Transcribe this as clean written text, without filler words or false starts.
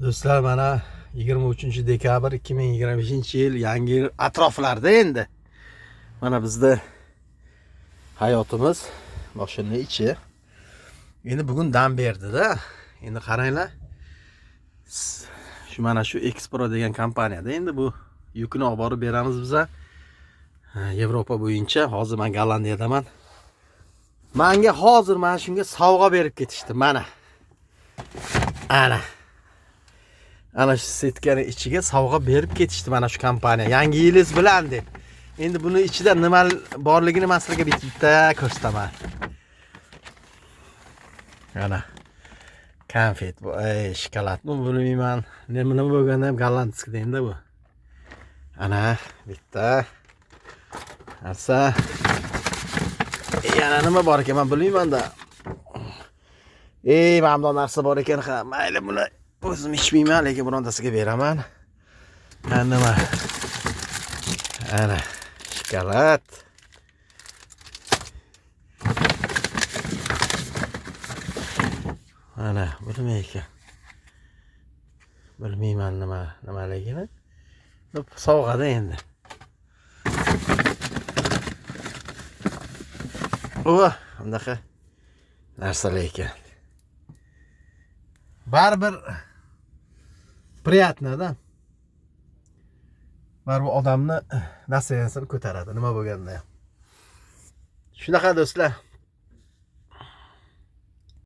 Do'stlar, mana 23 dekabr 2025 yil, yangi yil atroflarida endi. Mana bizda hayotimiz mashina ichi. Endi bugun dam berdi-da. Endi qaranglar. Shu mana shu Expro degan kompaniyada endi bu yukni olib borib beramiz biza. Ha, Yevropa bo'yicha. Hozir men Gollandiyadaman. Menga hozir mana shunga sovg'a berib ketishdi, mana. Ana. Ana shu setkani ichiga sovg'a berib ketishdi mana shu kompaniya. Yangi yilingiz bilan deb. Endi buni ichida nima borligini men sizlarga bitta ko'rsataman. Ana. Konfet bu, ey, shokoladmi bilmayman. Nima nima bo'lganda ham голландский deydi bu. Ana bitta narsa. Yana nima bor ekan, men bilmayman-da. Ey, mana bunday narsa bor ekan, ha, mayli, buni o'zim ichmayman, lekin birontasiga beraman. Ana nima? Ana shokolad. Ana, bu nima ekan? Bilmayman nima nimaligini. Sovg'ada endi. O, bunaqa narsalar ekan. Baribir приятно da. Baribir odamni настроение sini ko'taradi, nima bo'lganda ham. Shunaqa do'stlar.